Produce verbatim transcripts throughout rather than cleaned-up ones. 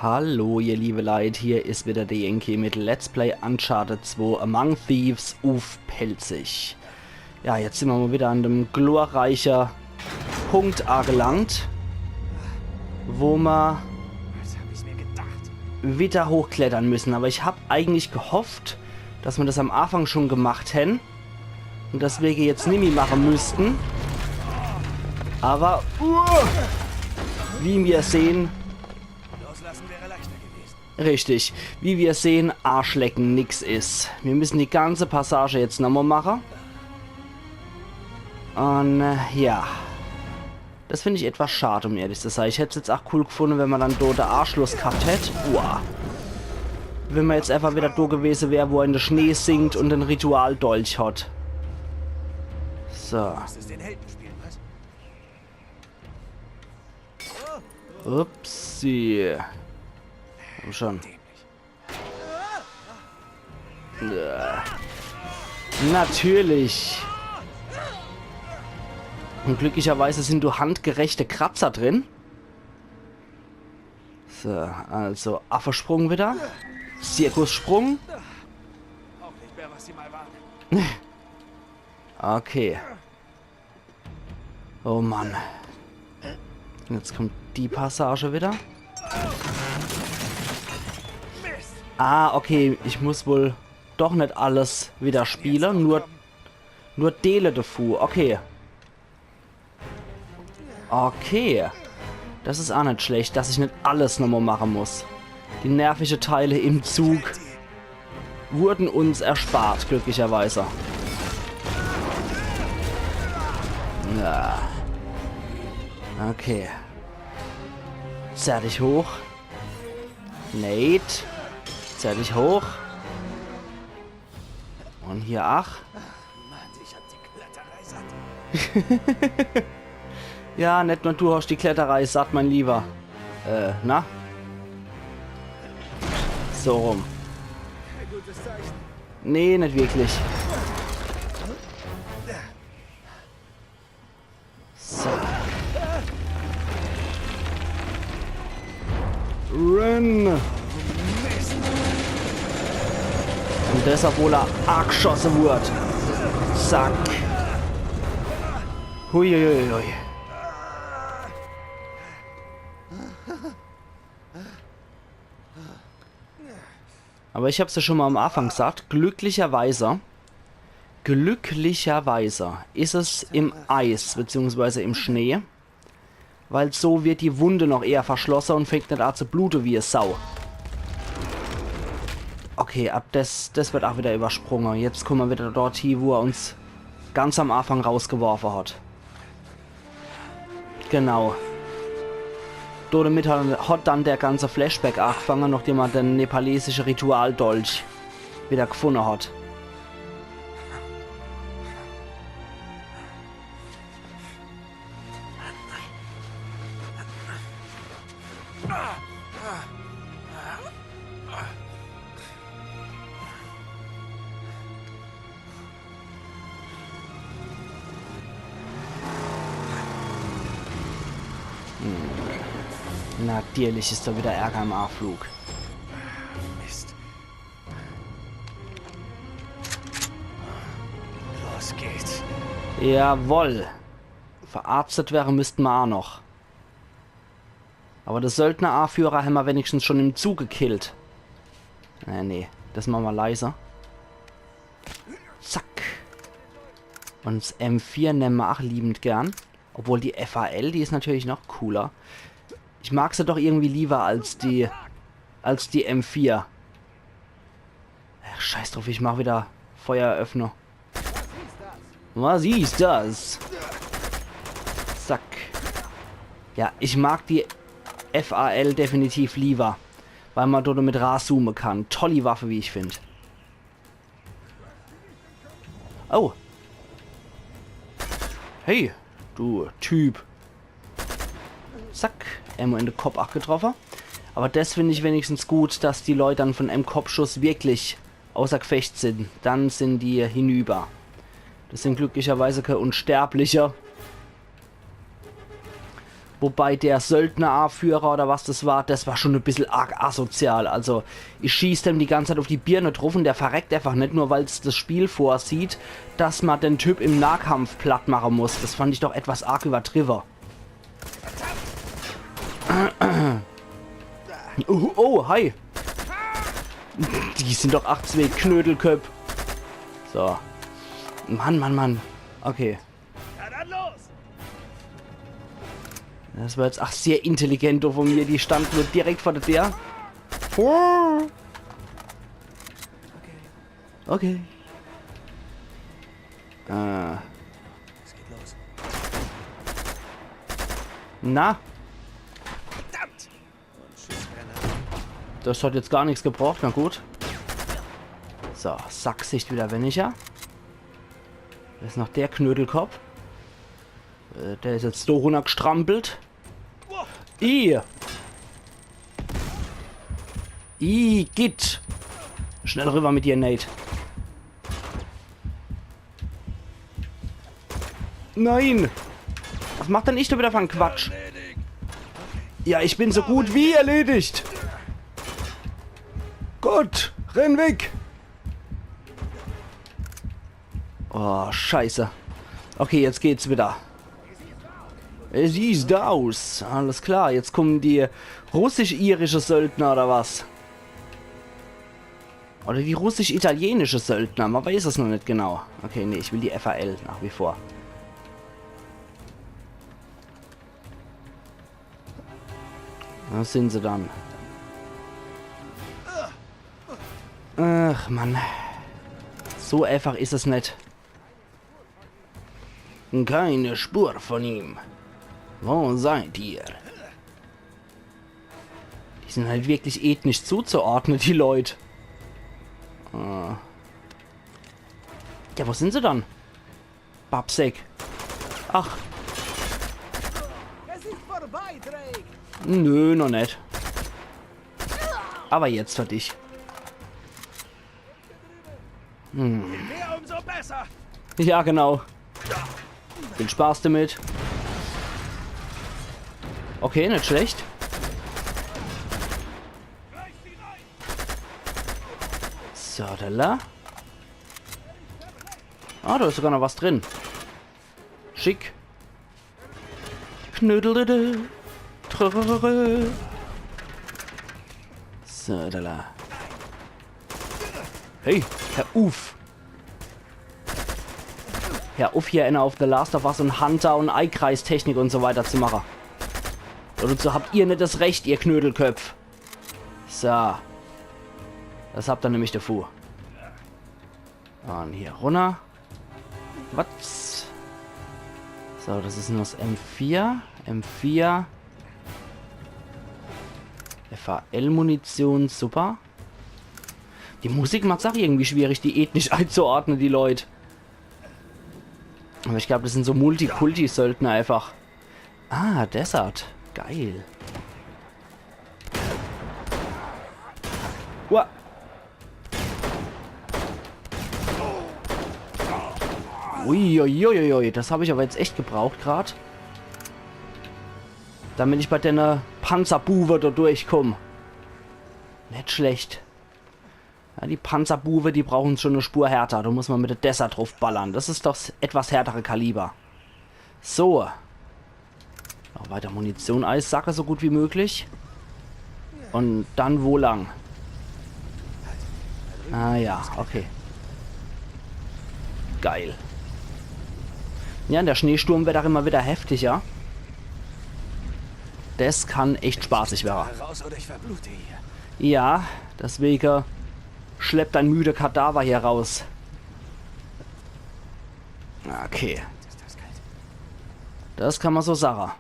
Hallo, ihr liebe Leit, hier is wieder de Yankee mit Let's Play Uncharted zwei Among Thieves uff Pälzisch. Ja, jetzt sin mer mol wieder an dem glorreiche Punkt agelangt, wo mer Das hab ich mir gedacht. wieder hochklettere müssen. Aber ich hab eigentlich gehofft, dass mer das am Anfang schon gemacht hätten und dass mer jetzt nimmi mache müssten. Aber, uh, wie mer sehen, Loslassen wäre leichter gewesen. Richtig. Wie mer sehen, Arschlecken nix is. Mir müssen die ganze Passage jetzt nochmol mache. Und, äh, ja. Das find ich etwas schad, um ehrlich zu sein. Ich hätt's jetzt auch cool gefunden, wenn mer dann do de Arschloch gehabt hätt. Uah. Wenn mer jetzt einfach wieder do gewesen wär, wo er in de Schnee sinkt und den Ritualdolch hat. So. Das ist den Helden spielen, was? Upsi. Komm schon. Äh. Natürlich. Und glücklicherweise sind do handgerechte Kratzer drin. So, also Affesprung wieder. Zirkussprung. Auch nicht mehr, was sie mal waren. Okay. Oh Mann. Jetzt kommt die Passage wieder. Ah, okay, ich muss wohl doch net alles wieder spiele, nur, nur Deele devu. Okay. Okay. Das is auch net schlecht, dass ich net alles nochmol mache muss. Die nervische Teile im Zug wurden uns erspart, glücklicherweise. Ja. Okay. Zerr dich hoch. Nate. Zerr dich hoch. Und hier, ach. Mann, ich hab die Kletterei satt. Ja, net nur du hast die Kletterei satt, mein Lieber. Äh, na? So rum. Gutes Zeichen. Nee, net wirklich. So. Run! Und deshalb wohl er agschosse wurd. Zack. Huiuiui. Aber ich hab's ja schon mal am Anfang gesagt, glücklicherweise, glücklicherweise is es im Eis beziehungsweise im Schnee, weil so wird die Wunde noch eher verschlosse und fängt net an zu blute wie e Sau. Okay, ab des, des wird auch wieder übersprunge. Jetzt komme mer wieder dort hie, wo er uns ganz am Anfang rausgeworfe hat. Genau. Domit hat, hat dann der ganze Flashback agefange, nachdem er den nepalesische Ritualdolch wieder gefunde hat. Hm. Natürlich is do wieder Ärger im Anflug. Mist. Los geht's. Jawoll. Verarztet wäre müssten mer a noch. Aber de Söldner-Aführer hämmer wenigstens schon im Zug gekillt. Äh, nee, des mache mer leise. Zack. Und s M vier nemme mer ach liebend gern. Obwohl die F A L, die is natürlich noch cooler. Ich mag se doch irgendwie lieber als die, als die M vier. Ach, scheiß drauf, ich mach wieder Feuereröffnung. Was is das? Zack. Ja, ich mag die F A L definitiv lieber, weil mer do domit razoome kann. Tolli Waffe, wie ich find. Oh. Hey, du Typ. Zack, emol in de Kopp ach getroffe. Aber des find ich wenigstens gut, dass die Leit dann von em Koppschuss wirklich außer Gefecht sin. Dann sin die hinüber. Des sin glücklicherweise kee Unsterbliche. Wobei der Söldner-Aführer oder was das war, das war schon e bissel arg asozial. Also, ich schieß dem die ganze Zeit auf die Birne drauf und der verreckt einfach net, nur weil's das Spiel vorsieht, dass ma den Typ im Nahkampf platt mache muss. Das fand ich doch etwas arg übertriwwe. Oh, oh, hi. Die sind doch acht zwei Knödelköpp. So. Mann, Mann, Mann. Okay. Na dann los! Das war jetzt, ach, sehr intelligent von mir. Die stand nur direkt vor der Tür. Oh. Okay. Äh. Es geht los. Na? Verdammt! Und Schussgranaten. Das hat jetzt gar nichts gebracht, na gut. So, Sackgesicht wieder weniger. Da ist noch der Knödelkopp. Äh, der ist jetzt so runtergestrampelt. I. I, git. Schnell rüber mit dir, Nate. Nein! Was macht denn ich da wieder für en Quatsch? Ja, ich bin so gut wie erledigt. Gut, renn weg. Oh, scheiße. Okay, jetzt geht's wieder. Es ist aus. Alles klar, jetzt kommen die russisch-irische Söldner oder was? Oder die russisch-italienische Söldner, man weiß es noch nicht genau. Okay, nee, ich will die F A L nach wie vor. Da sind sie dann. Ach, Mann. So einfach ist es nicht. Keine Spur von ihm. Wo seid ihr? Die sind halt wirklich ethnisch zuzuordnen, die Leute. Äh. Ja, wo sind sie dann? Babsek. Ach. Es ist vorbei, Drake. Nö, noch nicht. Aber jetzt für dich. Hm. Je mehr, umso besser. Ja, genau. Viel Spaß damit. Okay, nicht schlecht. So, da la. Ah, da ist sogar noch was drin. Schick. Knödeldede. Trödödödö. So, da la. Hey, hör uff. Hör uff, hier einer auf The Last of Us und Hunter und Eikreistechnik und so weiter zu machen. Und so habt ihr nicht das Recht, ihr Knödelköpf. So. Das habt ihr nämlich davor. Und hier runter. Was? So, das ist nur das M vier. M vier. F A L-Munition, super. Die Musik macht's auch irgendwie schwierig, die ethnisch einzuordnen, die Leute. Aber ich glaube, das sind so Multikulti-Söldner einfach. Ah, Desert. Geil. Ua. Uiuiuiui, das habe ich aber jetzt echt gebraucht gerade. Damit ich bei denne Panzerbuwe da durchkomme. Nicht schlecht. Ja, die Panzerbuwe, die brauchen schon eine Spur härter. Da muss man mit der Desert drauf ballern. Das ist doch s-, etwas härtere Kaliber. So. Noch weiter Munition einsacke, so gut wie möglich. Und dann wo lang? Ah ja, okay. Geil. Ja, der Schneesturm wird auch immer wieder heftiger. Das kann echt spaßig werden. Raus oder ich verblute hier. Ja, deswegen schlepp dein müde Kadaver hier raus. Okay. Das kann man so sagen.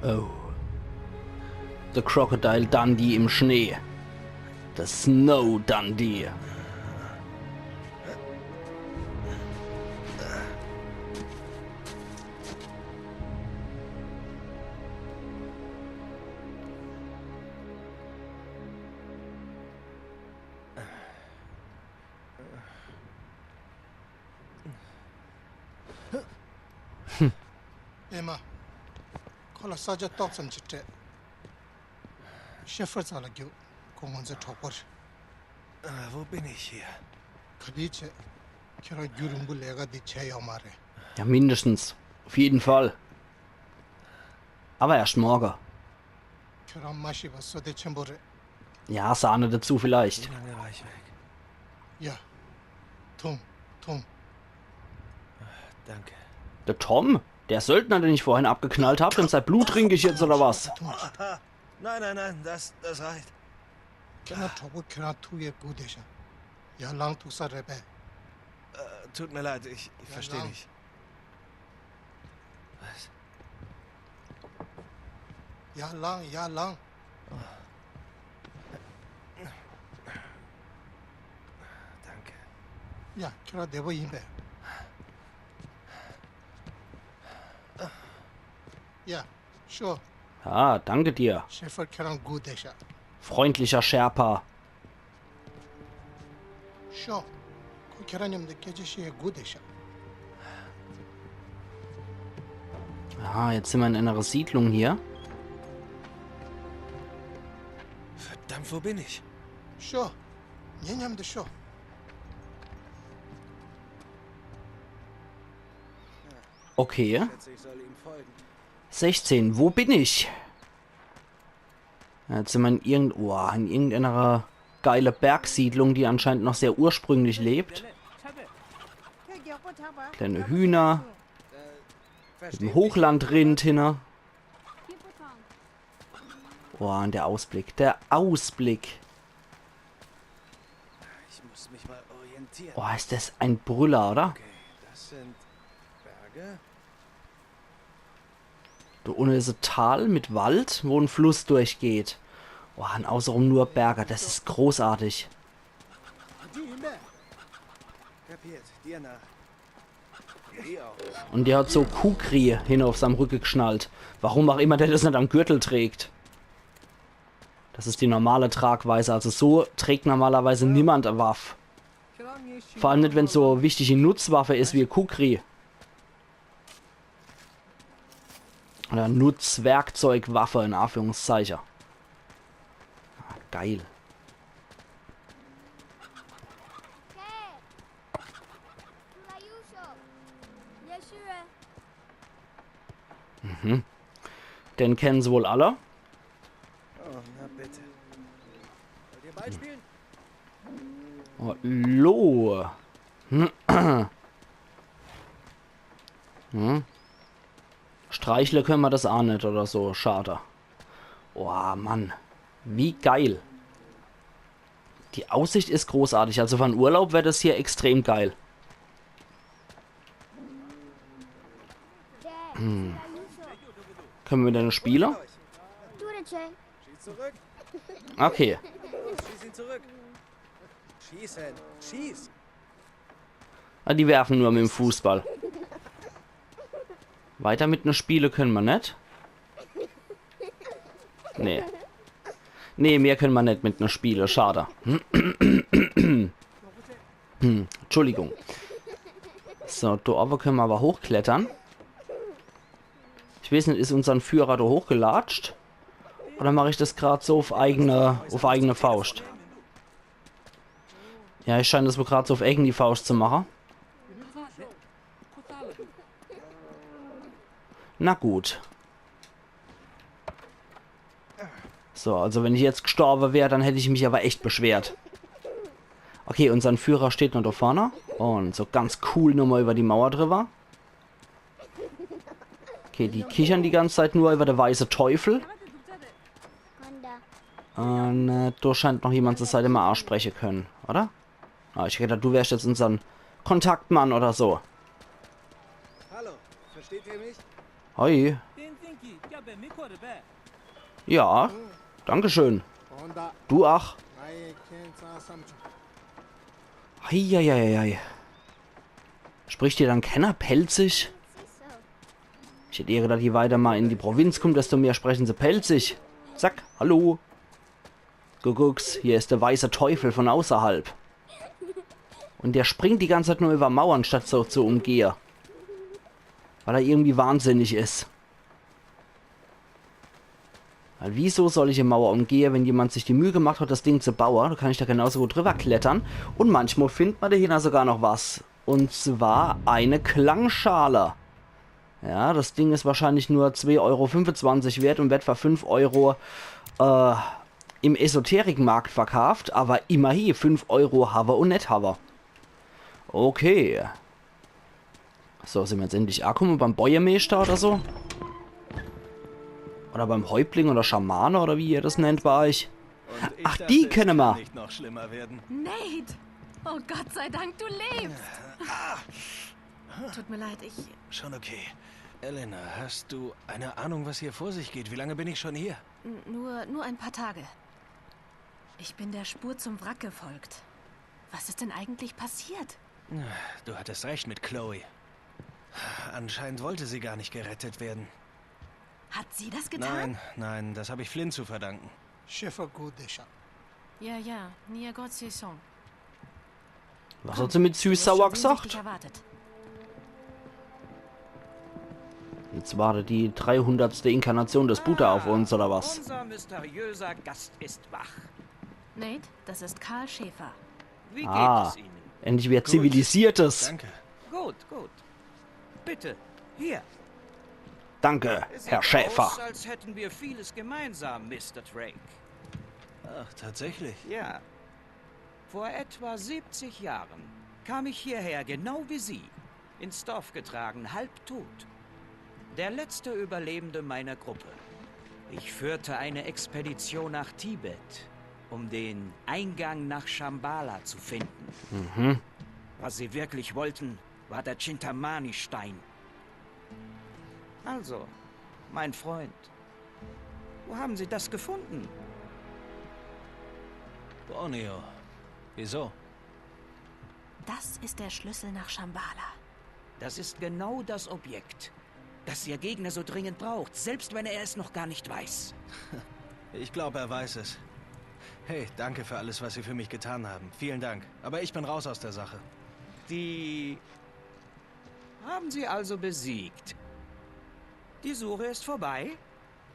Oh. The Crocodile Dundee im Schnee. The Snow Dundee. ཨེ་མ། ཁོ་ལ་ས་ཆ་ཏོག་ཙམ་ཅིག་སྤྲད། ཤེ་ཧྥར་རྩ་ལ་རྒྱུགས། ཁོ་ང་ཚོའི་གྲོགས་པོ་རེད། Wo bin ich hier? ག་ལེ་བྱས། ཁྱེད་རང་རྒྱུན་རིང་པོ་ལས་ཀ་འདི་བྱས་ཡོད་མ་རེད། Ja, mindestens. Auf jeden Fall. Aber erst morgen. ཁྱོད་རང་མ་ཤི་བ་བསོད་བདེ་ཆེན་པོ་རེད། Ja, Sahne dazu vielleicht. Wie lange war ich weg? ཡ། འཐུང་། འཐུང་། Danke. Der Tom? Der Söldner, den ich vorhin abgeknallt hab, dem sein Blut trinke ich jetzt, oder was? འཐུང་། Nein, nein, nein, das, das reicht. ཁྱེད་རང་གྲོགས་པོ་ཁྱེད་རང་ཐུག་ཡས་སྒུག་བསྡད་ཤག་ཡར་ལངས་ཐུབ་ས་རེད་པས། Äh, tut mir leid, ich, ich verstehe nicht. Was? ཡར་ལངས། ཡར་ལངས། Danke. ཡ། ཁྱོད་རང་བདེ་པོ་ཡིན་པས། ཡ། ཤོག Ah, danke dir. ཤེ་ཧྥར་ཁྱེད་རང་སྒུག་བསྡད་ཤག Freundlicher Sherpa. ཤོག་ཁོ་ཁྱེད་རང་མཉམ་དུ་སྐད་ཆ་བཤད་སྒུག་བསྡད་ཤག Ah, jetzt sind wir in einer Siedlung hier. Verdammt, wo bin ich? ཤོག་ངའི་མཉམ་དུ་ཤོག Okay. Schätze, ich soll ihm folgen. Sechzehn, wo bin ich? Jetzt sind wir in irgend-, oh, in irgendeiner geile Bergsiedlung, die anscheinend noch sehr ursprünglich lebt. Kleine Hühner. Mit dem Hochlandrind hinne. Boah, und der Ausblick. Der Ausblick. Ich muss mich mal orientieren. Boah, ist das ein Brüller, oder? Okay, das sind Berge. Da unten ist ein Tal mit Wald, wo ein Fluss durchgeht. Boah, und außenrum nur Berge. Das ist großartig. Kapiert, dir nach. Und der hat so Kukri hinne auf seinem Rücken geschnallt. Warum auch immer der das nicht am Gürtel trägt. Das ist die normale Tragweise. Also so trägt normalerweise niemand e Waff. Vor allem nicht, wenn's so wichtige Nutzwaffe ist wie Kukri. Oder Nutzwerkzeugwaffe in Anführungszeichen. Ah, geil. Mhm. Den kennen sie wohl alle. Oh, na bitte. Wollt ihr Ball spielen? Oh, lo. Hm. Streichle können wir das auch nicht oder so. Schade. Oh, Mann. Wie geil. Die Aussicht ist großartig. Also für einen Urlaub wäre das hier extrem geil. Hm. Können wir mit denen spielen? Okay. Schieß ihn zurück. Schießen. Schieß. Ah, die werfen nur mit dem Fußball. Weiter mit ne spiele können wir net. Nee. Nee, mehr können wir net mit ne spiele. Schade. Hm, Entschuldigung. So, da oben können wir aber hochklettern. Ich weiß nicht, ist unseren Führer da hochgelatscht? Oder mache ich das grad so auf eigene, auf eigene Faust? Ja, ich scheine das wohl grad so auf eigene Faust zu machen. Na gut. So, also wenn ich jetzt gestorben wär, dann hätte ich mich aber echt beschwert. Okay, unseren Führer steht noch da vorne. Und so ganz cool nochmal über die Mauer drüber. Okay, die kichern die ganze Zeit nur über de weiße Teufel. Und äh, da scheint noch jemand zu sein, den wir ansprechen können, oder? Ah, ich hätte gedacht, du wärst jetzt unseren Kontaktmann oder so. Hallo, versteht ihr mich? Hi. Ja, danke schön. Du ach. Eieieiei. Spricht hier dann kenner Pälzisch? Ich hätt eher gedacht, je weiter ma in die Provinz kommt, desto mehr sprechen se Pälzisch. Zack, hallo. Guckucks, hier is der weiße Teufel von außerhalb. Und der springt die ganze Zeit nur über Mauern, statt so zu umgehe. Weil er irgendwie wahnsinnig is. Weil wieso soll ich e Mauer umgehe, wenn jemand sich die Mühe gemacht hat, das Ding zu baue? Da kann ich da genauso gut drüber klettern. Und manchmal findet man dahinter sogar noch was. Und zwar eine Klangschale. Ja, das Ding is wahrscheinlich nur zwei Euro fünfundzwanzig wert und wird für fünf Euro äh, im Esoterikmarkt verkauft, aber immerhin, fünf Euro hawwe und net hawwe. Okay. So, sind wir jetzt endlich angekommen beim Bäuermeister oder so? Oder beim Häuptling oder Schamane oder wie ihr das nennt bei euch? Ach, die kenne ma. Nicht noch schlimmer werden. Nate! Oh Gott sei Dank, du lebst! Tut mir leid, ich... Schon okay. Elena, hast du eine Ahnung, was hier vor sich geht? Wie lange bin ich schon hier? N- Nur, nur ein paar Tage. Ich bin der Spur zum Wrack gefolgt. Was ist denn eigentlich passiert? Du hattest recht mit Chloe. Anscheinend wollte sie gar nicht gerettet werden. Hat sie das getan? Nein, nein, das habe ich Flynn zu verdanken. Schaeffer gut, Deschamps. Ja, ja, Niagotse Song. Was hat sie mit süß-sauer gesagt? Erwartet. Jetzt wartet die dreihundertste Inkarnation des Buddha auf uns, oder was? Unser mysteriöser Gast ist wach. Nate, das ist Karl Schaeffer. Wie geht es Ihnen? Ah, endlich wieder Zivilisiertes. Danke. Gut, gut. Bitte, hier. Danke, Herr Schaeffer. Sieht aus, als hätten wir vieles gemeinsam, Mister Drake. Ach, tatsächlich. Ja. Vor etwa siebzig Jahren kam ich hierher, genau wie Sie. Ins Dorf getragen, halbtot. Der letzte Überlebende meiner Gruppe. Ich führte eine Expedition nach Tibet, um den Eingang nach Shambhala zu finden. Mhm. Was sie wirklich wollten, war der Chintamani-Stein. Also, mein Freund, wo haben Sie das gefunden? Borneo. Wieso? Das ist der Schlüssel nach Shambhala. Das ist genau das Objekt, das Ihr Gegner so dringend braucht, selbst wenn er es noch gar nicht weiß. Ich glaube, er weiß es. Hey, danke für alles, was Sie für mich getan haben. Vielen Dank. Aber ich bin raus aus der Sache. Die haben Sie also besiegt. Die Suche ist vorbei?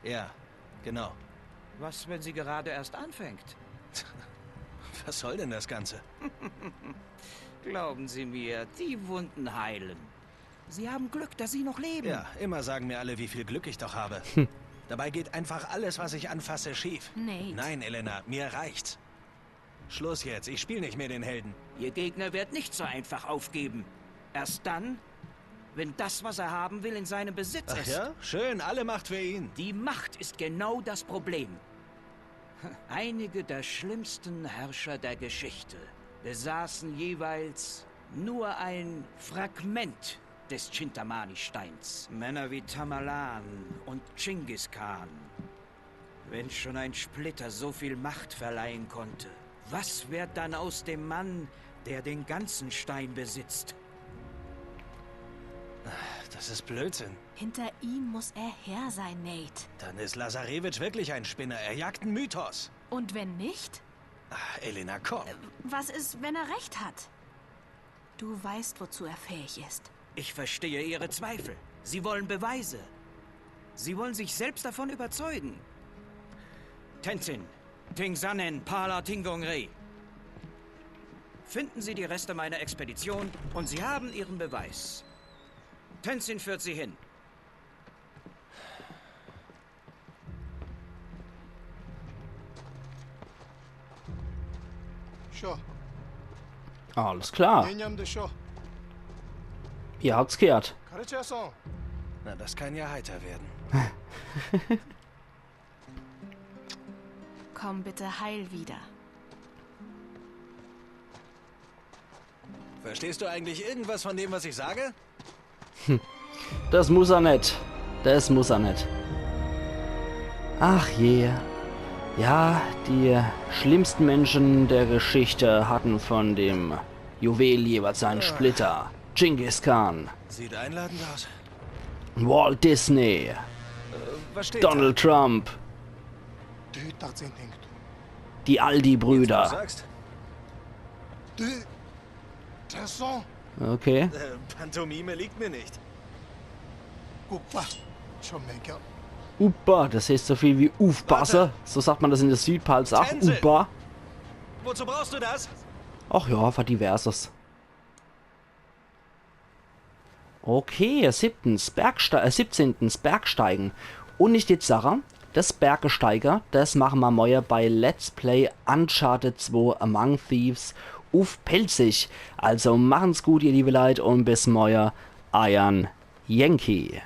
Ja, genau. Was, wenn sie gerade erst anfängt? Was soll denn das Ganze? Glauben Sie mir, die Wunden heilen. Sie haben Glück, dass Sie noch leben. Ja, immer sagen mir alle, wie viel Glück ich doch habe. Dabei geht einfach alles, was ich anfasse, schief. Nate. Nein, Elena, mir reicht's. Schluss jetzt, ich spiel nicht mehr den Helden. Ihr Gegner wird nicht so einfach aufgeben. Erst dann, wenn das, was er haben will, in seinem Besitz ist. Ach ja? Schön, alle Macht für ihn. Die Macht ist genau das Problem. Einige der schlimmsten Herrscher der Geschichte besaßen jeweils nur ein Fragment des Chintamani-Steins. Männer wie Tamerlan und Chinggis Khan. Wenn schon ein Splitter so viel Macht verleihen konnte, was wird dann aus dem Mann, der den ganzen Stein besitzt? Das ist Blödsinn. Hinter ihm muss er her sein, Nate. Dann ist Lazarević wirklich ein Spinner. Er jagt einen Mythos. Und wenn nicht? Ah, Elena, komm. Was ist, wenn er recht hat? Du weißt, wozu er fähig ist. Ich verstehe Ihre Zweifel. Sie wollen Beweise. Sie wollen sich selbst davon überzeugen. Tenzin, Tingsanen, Pala, Tingongre. Finden Sie die Reste meiner Expedition und Sie haben Ihren Beweis. Tenzin führt Sie hin. Sure. Alles klar. Ihr habt's gehört. Na, das kann ja heiter werden. Komm bitte heil wieder. Verstehst du eigentlich irgendwas von dem, was ich sage? Das muss er net. Das muss er net. Ach je. Ja, die schlimmsten Menschen der Geschichte hatten von dem Juwel jeweils einen Splitter. Genghis Khan, Sieht einladend aus. Walt Disney, Was steht Donald Trump, Tüü tatsin tinkt. die da? Aldi-Brüder. Sagst? Tüü tatsin. Okay. Äh, Pantomime liegt mir nicht. Kuppa. Chomenka. Upa, das heißt so viel wie Ufpasse. So sagt man das in der Südpalz auch. Tencel. Upa. Wozu brauchst du das? Ach ja, was Diverses. Okay, siebtens, Bergste äh, siebzehntens, Bergsteigen. Und ich jetzt sage, das Bergesteige, das mache ma morje bei Let's Play Uncharted zwei Among Thieves uff Pälzisch. Also machen's gut, ihr liebe Leit, und bis morje, eiern Yankee.